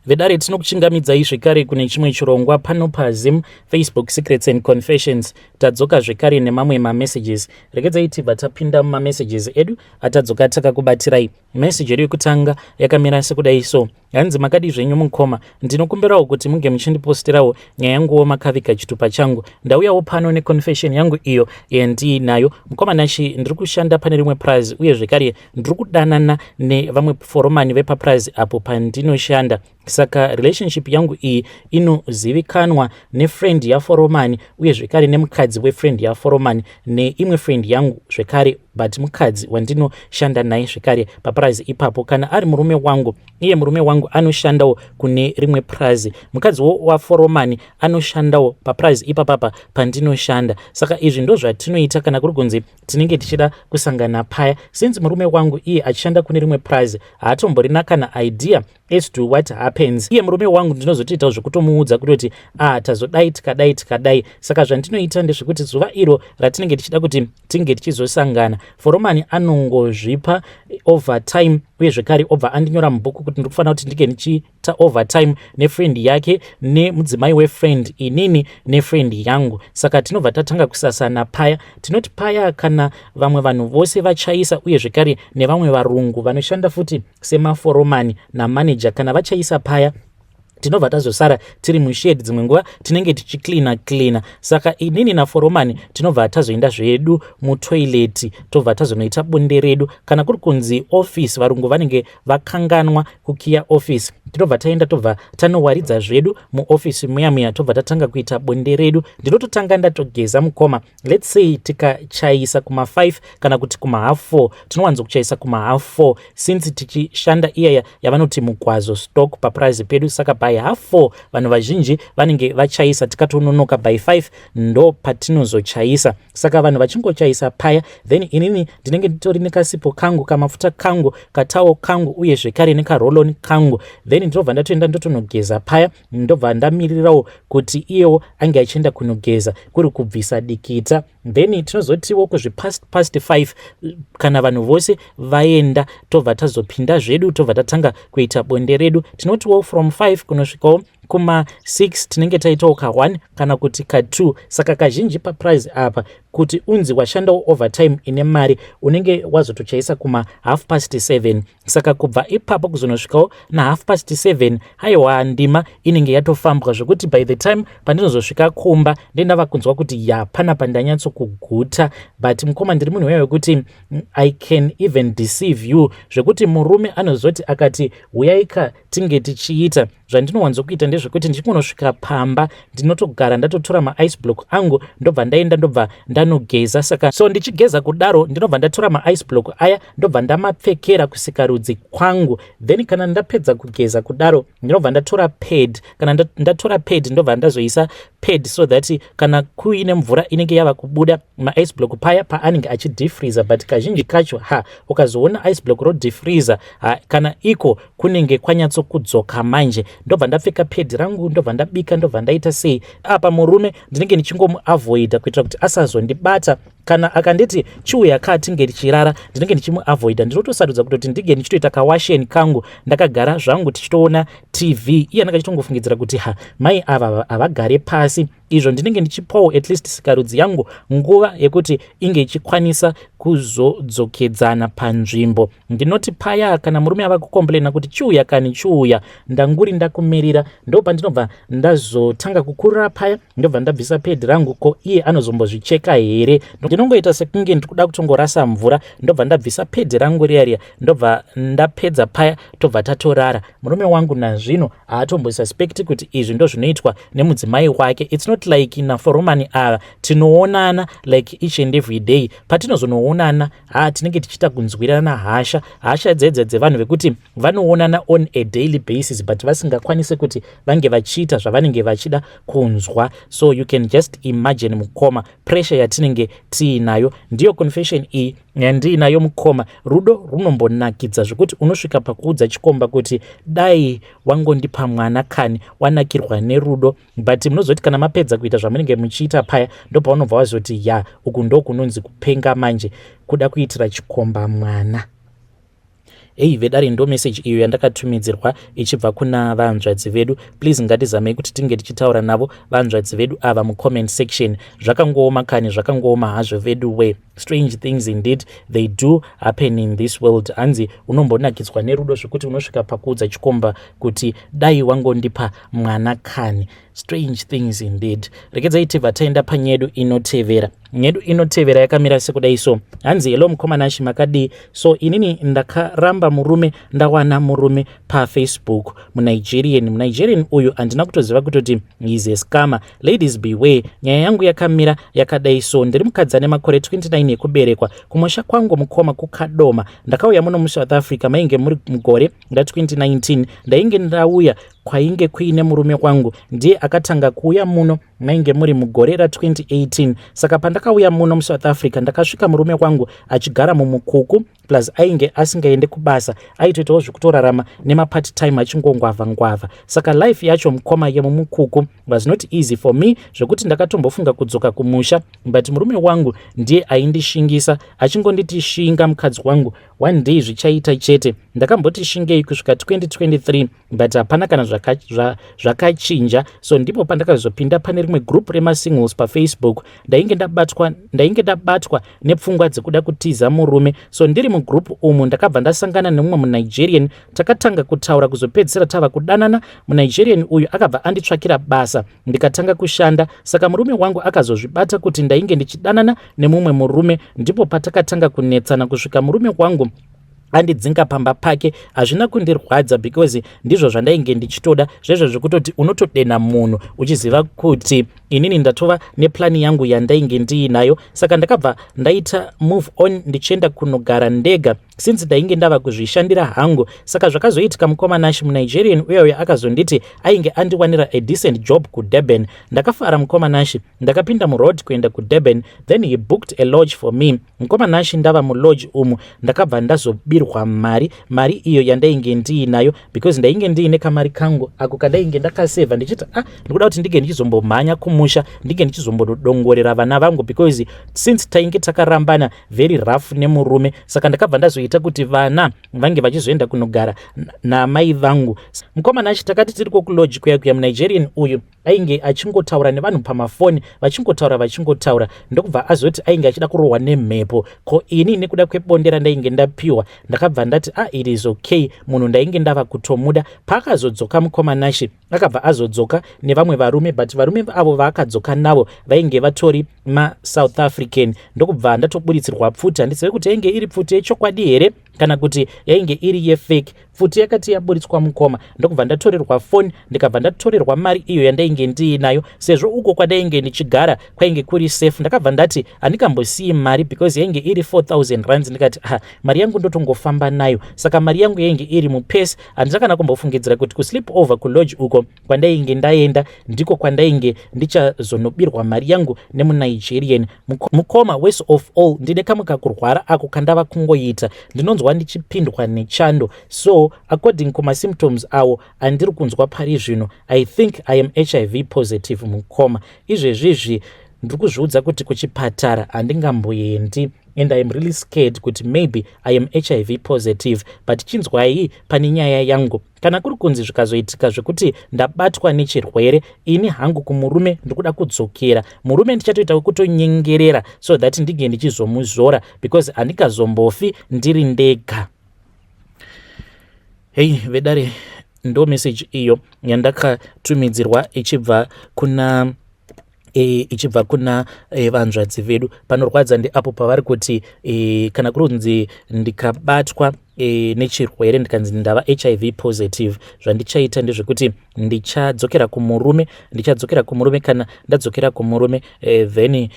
Vedare, tinokuchingamidzai zvekare kune chimwe chirongwa pano paZim Facebook Secrets and Confessions. Tadzoka zvekare nemamwe mamessages. Regedzai tibva tapinda mumamessages edu atadzoka takakubatirai. Message yedu yekutanga yakamira sekudai so. Hanzi, "Makadi zvenyu mukoma? Ndinokumbirawo kuti munge muchindipostirawo nyaya yanguwo makaviga chitupa changu. Ndauyawo pano neconfession yangu iyo yandiinayo. Mukoma Nashi, ndiri kushanda pane rimwe prize, uye zvekare ndiri kudanana nevamwe foromani vepaprize apo pandinoshanda. Saka relationship yangu iyi inozivikanwa nefriend yaforomani, uye zvekare nemukadzi wefriend yaforomani, neimwe friend yangu zvekare, but mukadzi wandinoshanda naye zvekare paprize ipapo. Kana ari murume wangu, iye murume wangu anoshandawo kune rimwe prize. Mukadzi waforomani anoshandawo paprize ipapapa pandinoshanda. Saka izvi ndo zvatinoita kana kuri kunzi tinenge tichida kusangana paya. Since murume wangu iye achishanda kune rimwe prize, haatomborina kana idea as to what happens. Iye murume wangu ndinozotoitawo zvekutomuudza kutoti, 'Ah, tazodai, tikadai, tikadai.' Saka zvandinoita ndezvekuti zuva iro ratinenge tichida kuti tinge tichizosangana, foromani anongozvipa overtime, uye zvekare obva andinyora mubhuku kuti ndiri kufanira kuti ndinge ndichiita overtime nefriend yake, nemudzimai wefriend, inini nefriend yangu. Saka tinobva tatanga kusasana paya. Tinoti paya kana vamwe vanhu vose vachaisa, uye zvekare nevamwe varungu vanoshanda futi semaforomani namaneja, kana vachaisa paya, tinobva tazosara tiri mushed. Dzimwe nguva tinenge tichiklina klina. Saka inini naforomani tinobva tazoenda zvedu mutoilet, tobva tazonoita bonde redu. Kana kuri kunzi office, varungu vanenge vakanganwa kukiya office, tinobva taenda, tobva tanowaridza zvedu muofisi muya muya, tobva tatanga kuita bonde redu. Ndinototanga ndatogeza, mukoma. Let's say tikachaisa kuma5 kana kuti kuma4:30, tinowanzokuchaisa kuma4:30 since tichishanda iyaya yavanoti mugwazo stock paprize pedu. Saka by 4:30 vanhu vazhinji vanenge vachaisa. Tikatononoka, by 5 ndo patinozochaisa. Saka vanhu vachingochaisa paya, then inini ndinenge nditori nekasipo kangu, kamafuta kangu, katowel kangu, uye zvekare nekaroll-on kangu. Then ndinobva ndatoenda, ndotonogeza paya, ndobva ndamirirawo kuti iyewo ange achienda kunogeza, kuri kubvisa dikita. Then tinozotiwo kuzvipast past 5, kana vanhu vose vaenda, tobva tazopinda zvedu, tobva tatanga kuita bonde redu. Tinotiwo from 5 kunosvikawo kuma6 tinenge taitawo ka1 kana kuti ka2. Saka kazhinji paprize apa, kuti unzi washandawo overtime ine mari, unenge wazotochaisa kuma 7:30. Saka kubva ipapo kuzonosvikawo na7:30, haiwa, ndima inenge yatofambwa, zvekuti by the time pandinozosvika kumba, ndendava kunzwa kuti ya, panapa ndanyatsokuguta. But mukoma, ndiri munhu uya wekuti I can even deceive you, zvekuti murume anozoti akati, 'Uyaika tinge tichiita,' zvandinowanzokuita ndezvekuti ndichingonosvika pamba, ndinotogara ndatotora maice block angu, ndobva ndaenda, ndobva ndanogeza. Saka so ndichigeza kudaro, ndinobva ndatora maice block aya, ndobva ndamapfekera kusikarudzi kwangu. Then kana ndapedza kugeza kudaro, ndinobva ndatora pad. Kana ndatora pad, ndobva ndazoisa pad so that kana kuine mvura inenge yava kubuda maice block paya paanenge achidefreezer. But kazhinji kacho, ha, ukazoona ice block rodefreezer, ha, kana iko kunenge kwanyatsokudzoka manje. Ndobva ndapfeka pad rangu, ndobva ndabika, ndobva ndaita sei. Apa murume ndinenge ndichingomuavoida kuitira kuti asazondibata. Kana akanditi, 'Chiuya ka tinge tichirara,' ndinenge ndichimuavoida. Ndinotosarudza kutoti ndinge ndichitoita kawasheni kangu, ndakagara zvangu, tichitoona TV. Iye anenge achitongofungidzira kuti, 'Ha, mai ava havagare pasi.' Izvo ndinenge ndichipawo at least sikarudzi yangu nguva yekuti inge ichikwanisa kuzodzokedzana panzvimbo. Ndinoti paya kana murume ava kucomplaina kuti, 'Chiuya kani, chiuya, ndanguri ndakumirira,' ndo pandinobva ndazotanga kukurura paya, ndobva ndabvisa pad rangu. Ko iye anozombozvicheka here? Ndinongoita sekunge ndiri kuda kutongorasa mvura, ndobva ndabvisa pad rangu riya riya, ndobva ndapedza paya, tobva tatorara. Murume wangu nazvino haatombosuspecti kuti izvi ndo zvinoitwa nemudzimai wake. It's not like naforomani ava tinoonana like each and every day. Patinozonoonana, ha, tinenge tichiita kunzwirana hasha, hasha dzedze dzevanhu vekuti vanoonana on a daily basis but vasingakwanisi kuti vange vachiita zvavanenge vachida kunzwa. So you can just imagine, mukoma, pressure yatinenge tiinayo. Ndiyo confession iyi yandiinayo, mukoma. Rudo runombonakidza zvekuti unosvika pakuudza chikomba kuti, 'Dai wangondipa mwana kani.' Wanakirwa nerudo, but munozoti kana mapedza kuita zvamunenge muchiita paya, ndopaunobva wazoti, 'Ya, uku ndo kunonzi kupenga manje, kuda kuitira chikomba mwana.' Ei vedare, ndo message iyo yandakatumidzirwa ichibva kuna vanzvadzi vedu. Please, ngatizamei kuti tinge tichitaura navo vanzvadzi vedu ava mucomment section. Zvakangooma kani, zvakangooma hazvo vedu we. Strange things indeed, they do happen in this world. Hanzi unombonakidzwa nerudo zvekuti unosvika pakuudza chikomba kuti dai wangondipa mwana kani. Strange things indeed. Regedzai tibva taenda panyedu inotevera. Nyedu inotevera yakamira sekudai so. Hanzi, "Hello mukomanashi, makadii? So inini ndakaramba murume, ndawana murume paFacebook, muNigerian. MuNigerian uyu handina kutoziva kutoti is a scammer. Ladies, beware. Nyaya yangu yakamira yakadai so. Ndiri mukadzi ane makore 29 ekuberekwa. Kumusha kwangu, mukoma, kuKadoma. Ndakauya muno muSouth Africa mainge muri mugore ra2019. Ndainge ndauya kwainge kuine murume wangu, ndiye akatanga kuuya muno mainge muri mugore ra2018. Saka pandakauya muno muSouth Africa, ndakasvika murume wangu achigara mumukuku, plus ainge asingaende kubasa, aitoitawo zvekutorarama nemapart time, achingongwavha ngwavha. Saka life yacho, mukoma, yemumukuku was not easy for me, zvekuti ndakatombofunga kudzoka kumusha, but murume wangu ndiye aindishingisa achingonditi, 'Shinga mukadzi wangu, one day zvichaita chete.' Ndakamboti shingei kusvika 2023, but hapana kana zvakachinja. So ndipo pandakazopinda pane rimwe group remasingles paFacebook. Ndainge ndabatwa nepfungwa dzekuda kutiza murume. So ndiri mugroup umu, ndakabva ndasangana nemumwe muNigerian. Takatanga kutaura, kuzopedzisira tava kudanana. MuNigerian uyu akabva anditsvakira basa, ndikatanga kushanda. Saka murume wangu akazozvibata kuti ndainge ndichidanana nemumwe murume. Ndipo patakatanga kunetsana kusvika murume wangu andidzinga pamba pake. Hazvina kundirwadza because ndizvo zvandainge ndichitoda zvezvo, zvekutoti unotodena munhu uchiziva kuti inini ndatova neplani yangu yandainge ndiinayo. Saka ndakabva ndaita move on, ndichienda kunogara ndega since ndainge ndava kuzvishandira hangu. Saka zvakazoitika, mukoma Nash, muNigerian uya akazonditi ainge andiwanira a decent job kuDurban. Ndakafara, mukoma Nash. Ndakapinda muroad kuenda kuDurban, then he booked a lodge for me. Mukoma Nash, ndava mulodge umu, ndakabva ndazobirwa mari, mari iyo yandainge ndiinayo, because ndainge ndiine kamari kangu ako kandainge ndakasevha ndichiti, ah, ndikuda kuti ndinge ndichizombomhanya kumusha, ndinge ndichizombodongorera vana vangu, because since tainge takarambana very rough nemurume, saka ndakabva ndazoita kuti vana vange vachizoenda kunogara namai vangu. Mukoma Nash, takati tiriko kulodge kuya kuya, muNigerian uyu ainge achingotaura nevanhu pamafoni, vachingotaura, vachingotaura, ndokubva azoti ainge achida kurohwa nemhepo. Ko ini nekuda kwebonde randainge ndapiwa, ndakabva ndati, ah, it is okay. Munhu ndainge ndava kutomuda. Paakazodzoka, mukoma Nash, akabva azodzoka nevamwe varume, but varume avo vaakadzoka navo vainge vatori maSouth African. Ndokubva ndatoburitsirwa pfuti. Handizive kuti yainge iri pfuti yechokwadi here kana kuti yainge iri yefake. Pfuti yakati yaburitswa, mukoma, ndokubva ndatorerwa foni, ndikabva ndatorerwa mari iyo yandainge ndiinayo. Sezvo uko kwandainge ndichigara kwainge kuri safe, ndakabva ndati handingambosiyi mari because yainge iri 4000 rands. Ndikati, ha, mari yangu ndotongofamba nayo. Saka mari yangu yainge iri mupurse. Handina kana kumbofungidzira kuti kusleep over kulodge uko kwandainge ndaenda ndiko kwandainge ndichazonobirwa mari yangu nemuNigerian. Mukoma, worst of all, ndine kamwe kakurwara ako kandava kungoita, ndinonzwa ndichipindwa nechando. So according kumasymptoms awo andiri kunzwa pari zvino, I think I am HIV positive. Mukoma, izvezvizvi ndiri kuzviudza kuti kuchipatara handingamboendi and I am really scared kuti maybe I am HIV positive. But chinzwai pane nyaya yangu. Kana kuri kunzi zvikazoitika zvekuti ndabatwa nechirwere, ini hangu kumurume ndikuda kudzokera. Murume ndichatoita wekutonyengerera so that ndinge ndichizomuzora because handingazombofi ndiri ndega." Hei vedare, ndo message iyo yandakatumidzirwa ichibva kuna vanzvadzi vedu. Panorwadza ndeapo pavari kuti kana kurunzi ndikabatwa nechirwere, ndikanzi ndava HIV positive, zvandichaita ndezvekuti ndichadzokera kumurume. Ndichadzokera kumurume. Kana ndadzokera kumurume, then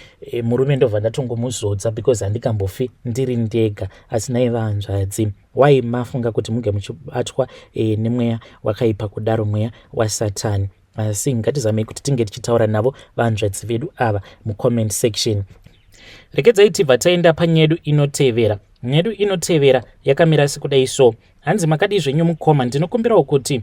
murume ndobva ndatongomuzodza because handikambofi ndiri ndega. Asi nai vanzvadzi, wai mafunga kuti munge muchibatwa nemweya wakaipa kudaro, mweya wasatani? Asi ngatizamei kuti tinge tichitaura navo vanzvadzi vedu ava mucomment section. Regedzai tibva taenda panyedu inotevera. Nyedu inotevera yakamira sekudai so. Hanzi, "Makadii zvenyu mukoma? Ndinokumbirawo kuti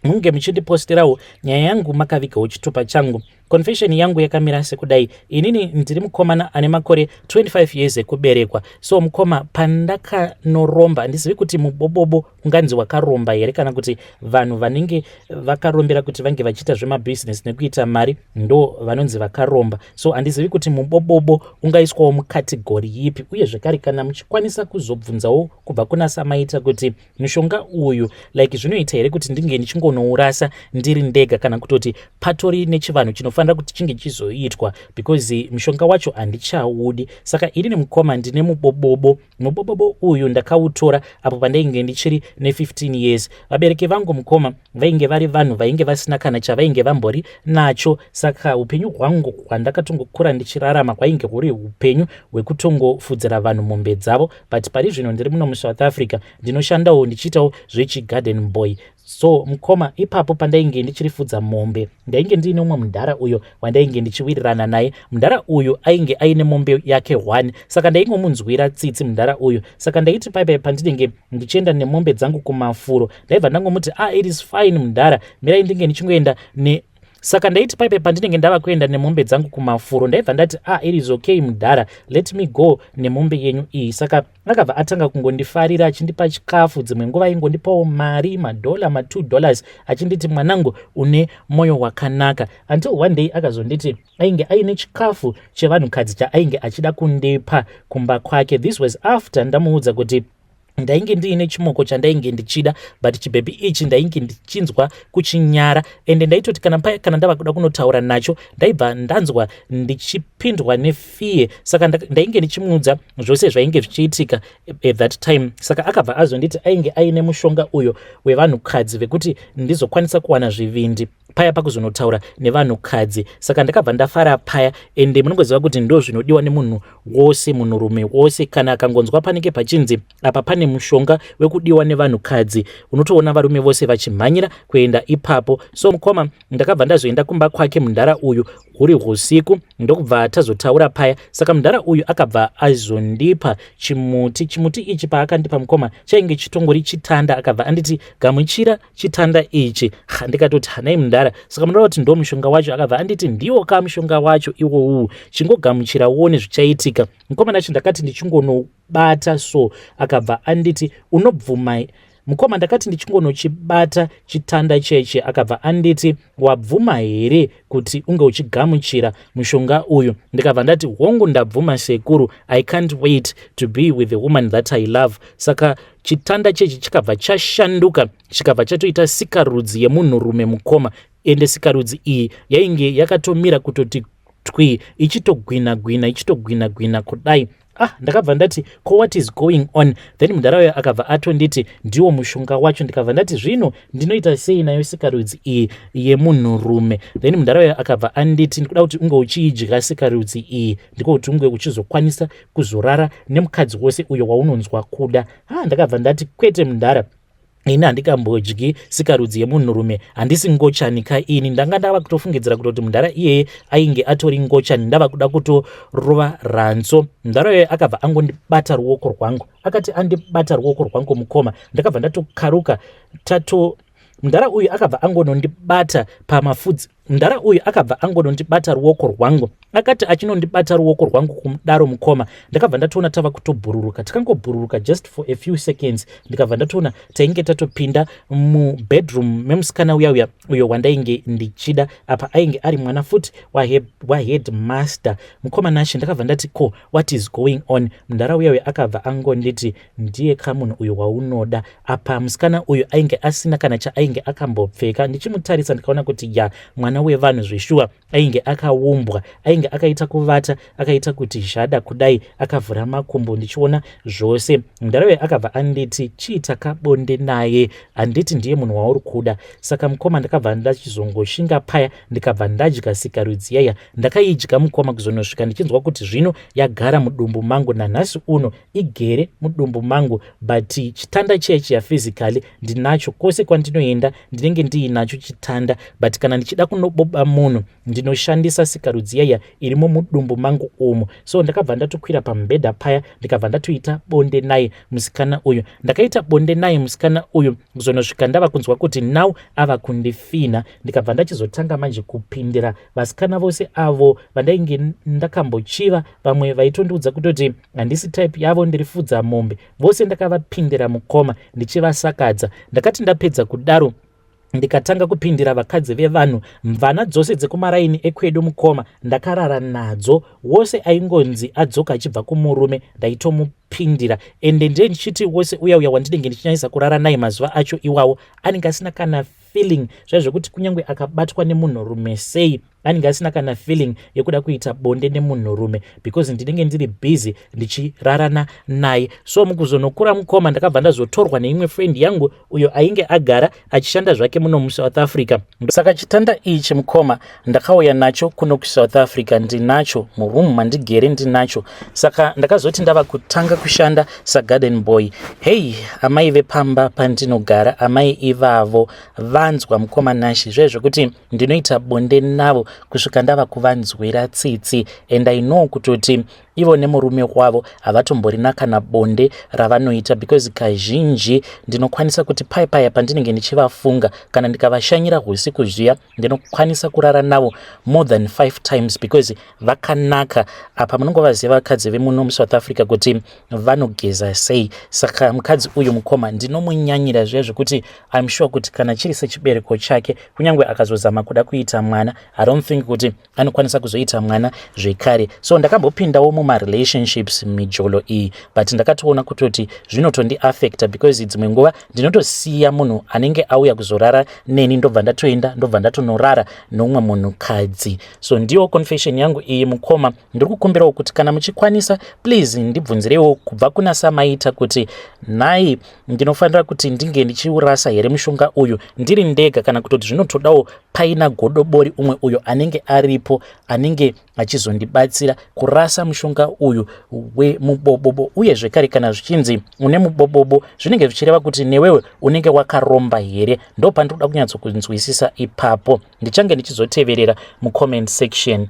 munge muchindiposterawo nyaya yangu makavigawo chitupa changu. Confession yangu yakamira sekudai. Inini ndiri mukomana ane makore 25 years ekuberekwa. So mukoma, pandakanoromba, handizivi kuti mubobobo unganzi wakaromba here kana kuti vanhu vanenge vakarombera kuti vange vachiita zvemabhizinesi nekuita mari ndo vanonzi vakaromba. So handizivi kuti mubobobo ungaiswawo mucategory yipi. Uye zvekare, kana muchikwanisa kuzobvunzawo kubva kuna Samaita kuti mushonga uyu, like, zvinoita here kuti ndinge ndichingonourasa ndiri ndega, kana kutoti patori nechivanhu chinofanira kuti chinge chizoitwa, because mushonga wacho handichaudi. Saka ini nemukoma ndine mubobobo. Mubobobo uyu ndakautora apo pandainge ndichiri ne15 years. Vabereki vangu, mukoma, vainge vari vanhu vainge vasina kana chavainge vambori nacho. Saka upenyu hwangu hwandakatongokura ndichirarama hwainge huri upenyu hwekutongofudzira vanhu mombe dzavo. But pari zvino ndiri muno muSouth Africa, ndinoshandawo ndichiitawo zvechigarden boy. So mukoma, ipapo pandainge ndichirifudza mombe, ndainge ndiine umwe mudhara uyo wandainge ndichiwirirana naye. Mudhara uyu ainge aine mombe yake 1, saka ndaingomunzwira tsitsi mudhara uyu. Saka ndaiti paipai pandinenge ndichienda nemombe dzangu kumafuro, ndaibva ndangomuti, "Ah, it is fine mudhara, mirai ndinge ndichingoenda ne." Saka ndaiti paipai pandinenge ndava kuenda nemombe dzangu kumafuro, ndaibva ndati, "Ah, it is okay mudhara, let me go nemombe yenyu iyi." Saka akabva atanga kungondifarira, achindipa chikafu, dzimwe nguva aingondipawo mari, madhola, ma$2, achinditi, "Mwanangu, une mwoyo wakanaka." Until one day akazonditi ainge aine chikafu chevanhukadzi chaainge achida kundipa kumba kwake. This was after ndamuudza kuti ndainge ndiine chimoko chandainge ndichida, but chibhebhi ichi ndainge ndichinzwa kuchinyara, ende ndaitoti kana paya kana ndava kuda kunotaura nacho, ndaibva ndanzwa ndichipindwa nefear. Saka ndainge ndichimuudza zvose zvainge zvichiitika at that time. Saka akabva azonditi ainge aine mushonga uyo wevanhukadzi vekuti ndizokwanisa kuwana zvivindi paya pakuzonotaura nevanhukadzi. Saka ndakabva ndafara paya, ende munongoziva kuti ndo zvinodiwa nemunhu wose, munhurume wose. Kana akangonzwa panenge pachinzi apa pane mushonga wekudiwa nevanhukadzi, unotoona varume vose vachimhanyira kuenda ipapo. So mukoma, ndakabva ndazoenda kumba kwake mundara uyu huri usiku, ndokubva tazotaura paya. Saka mundara uyu akabva azondipa chimuti. Chimuti ichi paakandipa, mukoma, chainge chitongori chitanda. Akabva anditi, "Gamuchira chitanda ichi." Ndikatoti, "Hanai mundara, saka munoda kuti ndo mushonga wacho?" Akabva anditi, "Ndiwo ka mushonga wacho iwowu, chingogamuchira uone zvichaitika." Mukoma nacho, ndakati ndichingonobata so, akabva anditi, "Unobvuma?" Mukoma, ndakati ndichingonochibata chitanda cheche, akabva anditi, "Wabvuma here kuti unge uchigamuchira mushonga uyu?" Ndikabva ndati, "Hongu, ndabvuma sekuru. I can't wait to be with the woman that I love." Saka chitanda chechi chikabva chashanduka, chikabva chatoita sikarudzi yemunhurume, mukoma. Ende sikarudzi iyi yainge yakatomira kutoti twi, ichitogwina gwina, ichitogwina gwina kudai. Ah, ndakabva ndati, "Ko, what is going on?" Then mundaraunda akabva atonditi ndiwo mushonga wacho. Ndikabva ndati, "Zvino ndinoita sei nayo sikarudzi iyi yemunhurume?" Then mundaraunda akabva anditi, "Ndikuda kuti unge uchiidya sikarudzi iyi, ndiko kuti unge uchizokwanisa kuzorara nemukadzi wose uyo waunonzwa kuda." Ah, ndakabva ndati, "Kwete mundara, ini handikambodyi sikarudzi yemunhurume, handisi ngochani ka ini." Ndanga ndava kutofungidzira kutoti mundara iyeye ainge atori ngochani, ndava kuda kutorova rantso. Mundara iyoyo akabva angondibata ruoko rwangu. Akati andibata ruoko rwangu, mukoma, ndakabva ndatokaruka tato. Mundara uyu akabva angonondibata pamafudzi. Mundara uyu akabva angonondibata ruoko rwangu. Akati achinondibata ruoko rwangu kudaro, mukoma, ndakabva ndatoona tava kutobhururuka. Takangobhururuka just for a few seconds, ndikabva ndatoona tainge tatopinda mubedroom memusikana uya uya uyo wandainge ndichida. Apa ainge ari mwana futi waheadmaster. Mukoma Nashe, ndakabva ndati, "Ko, what is going on?" Mundara uya uya akabva angonditi, "Ndiye kamunhu uyo waunoda." Apa musikana uyu ainge asina kana chaainge akambopfeka. Ndichimutarisa, ndikaona kuti ya, mwana wevanhu zveshuwa ainge akaumbwa, ainge akaita kuvata, akaita kuti zvada kudai, akavhura makumbo, ndichiona zvose. Mundarawe akabva anditi, "Chiita kabonde naye, handiti ndiye munhu wauri kuda?" Saka mukoma, ndakabva ndachizongoshinga paya, ndikabva ndadya sikarudzi yaya. Ndakaidya, mukoma, kuzonosvika ndichinzwa kuti zvino yagara mudumbu mangu. Nanhasi uno igere mudumbu mangu, but chitanda chiya chiya physically ndinacho. Kwose kwandinoenda ndinenge ndiinacho chitanda, but kana ndichida kunobuda Pandinoboba munhu ndinoshandisa sikarudzi yaiya irimo mudumbu mangu umu. So ndakabva ndatokwira pamubhedha paya, ndikabva ndatoita bonde naye musikana uyu. Ndakaita bonde naye musikana uyu kuzonosvika ndava kunzwa kuti now ava kundifina. Ndikabva ndachizotanga manje kupindira vasikana vose avo vandainge ndakambochiva. Vamwe vaitondiudza kutoti handisi type yavo, ndiri fudza mombe. Vose ndakavapindira mukoma, ndichivasakadza. Ndakati ndapedza kudaro, ndikatanga kupindira vakadzi vevanhu, mvana dzose dzekumaraini ekwedu mukoma, ndakarara nadzo. Wose aingonzi adzoka achibva kumurume ndaitomupindira. Ende ndiye ndichiti wose uya uya wandinenge ndichinyanyisa kurara naye mazuva acho iwawo anenge asina kana feeling zvai, zvekuti kunyange akabatwa nemunhurume sei, anenge asina kana feeling yekuda kuita bonde nemunhurume, because ndinenge ndiri busy ndichirarana naye. So mukuzonokura mukoma, ndakabva ndazotorwa neimwe friend yangu uyo ainge agara achishanda zvake muno muSouth Africa. Saka chitanda ichi mukoma, ndakauya nacho kuno kuSouth Africa. Ndinacho muroom mandigere, ndinacho. Saka ndakazoti ndava kutanga kushanda sagarden boy, hei, amai vepamba pandinogara, amai ivavo vanzwa mukoma Nashi zve zvekuti ndinoita bonde navo kusvika ndava kuvanzwira tsitsi. And I know kutoti ivo nemurume wavo havatomborina kana bonde ravanoita, because kazhinji ndinokwanisa kuti pai paya pandinenge ndichivafunga kana ndikavashanyira usiku zviya, ndinokwanisa kurara navo more than five times, because vakanaka. Apa munongovaziva vakadzi vemuno muSouth Africa kuti vanogeza sei. Saka mukadzi uyu mukoma, ndinomunyanyira zviya zvekuti I'm sure kuti kana chiri sechibereko chake, kunyange akazozama kuda kuita mwana, I don't think kuti anokwanisa kuzoita mwana zvekare. So ndakambopindawo mumarelationships, mijolo iyi, but ndakatoona kutoti zvinotondiafecta, because dzimwe nguva ndinotosiya munhu anenge auya kuzorara neni, ndobva ndatoenda, ndobva ndatonorara noumwe munhukadzi. So ndiyo confession yangu iyi mukoma. Ndiri kukumbirawo kuti kana muchikwanisa, please ndibvunzirewo kubva kuna samaita kuti nhai, ndinofanira kuti ndinge ndichiurasa here mushonga uyu ndiri ndega, kana kutoti zvinotodawo paina godobori umwe uyo anenge aripo, anenge achizondibatsira kurasa mushonga uyu wemubobobo? Uye zvekare, kana zvichinzi une mubobobo, zvinenge zvichireva kuti newewe unenge wakaromba here? Ndo pandinoda kunyatsokunzwisisa ipapo. Ndichange ndichizoteverera mucomment section.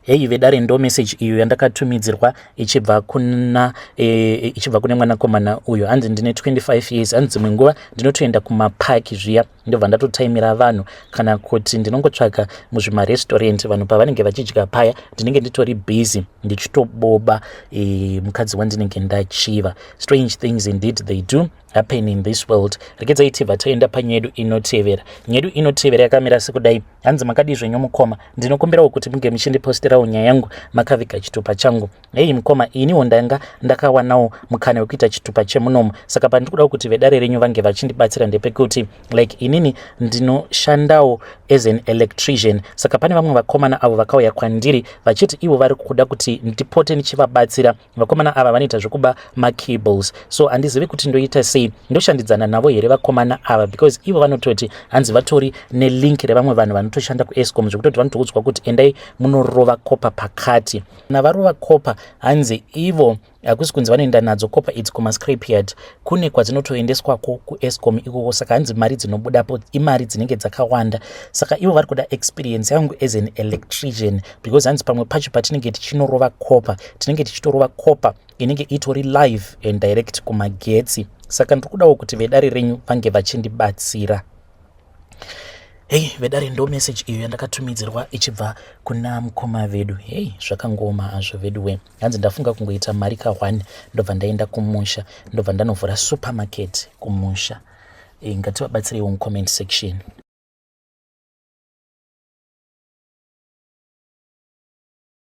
Hei vedare, ndo message iyo yandakatumidzirwa ichibva kuna ichibva kune mwanakomana uyo. Hanzi ndine 25 years. Hanzi dzimwe nguva ndinotoenda kumapaki zviya, ndobva ndatotaimira vanhu, kana kuti ndinongotsvaka muzvimarestaurant vanhu pavanenge vachidya paya, ndinenge nditori busy ndichitoboba mukadzi wandinenge ndachiva. Strange things indeed, they do happen in this world. Regedzai tibva taenda panyedu inotevera. Nyedu inotevera yakamira sekudai. Hanzi, "Makadii zvenyu mukoma? Ndinokumbirawo kuti munge muchindiposterawo nyaya yangu makaviga chitupa changu." Hei mukoma, iniwo ndanga ndakawanawo mukana wekuita chitupa chemunomo. Saka pandiri kudawo kuti vedare renyu vange vachindibatsira ndepekuti, like, inini ndinoshandawo as an electrician. Saka pane vamwe vakomana avo vakauya kwandiri vachiti ivo vari kuda kuti ndipote ndichivabatsira. Vakomana ava vanoita zvekuba macables. So handizivi kuti ndoita sei, ndoshandidzana navo here vakomana ava, because ivo vanototi hanzi vatori nelink revamwe vanhu vanotoshanda kuEscom, zvekutoti vanotoudzwa kuti endai munorova copper pakati. Navarova copper, hanzi ivo hakusi kunzi vanoenda nadzo copper idzi kumascrapyard, kune kwadzinotoendeswako kuEscom ikoko. Saka hanzi mari dzinobudapo imari dzinenge dzakawanda. Saka ivo vari kuda experience yangu as an electrician, because hanzi pamwe pacho patinenge tichinorova copper, tinenge tichitorova copper inenge itori live and direct kumagetsi. Saka ndiri kudawo kuti vedare renyu vange vachindibatsira. Hei vedare, ndo message iyo yandakatumidzirwa ichibva kuna mukoma vedu. Hei, zvakangoma hazvo vedu we. Hanzi ndafunga kungoita mari ka1, ndobva ndaenda kumusha, ndobva ndanovhura supermarket kumusha. Ngativabatsireiwo mucomment section.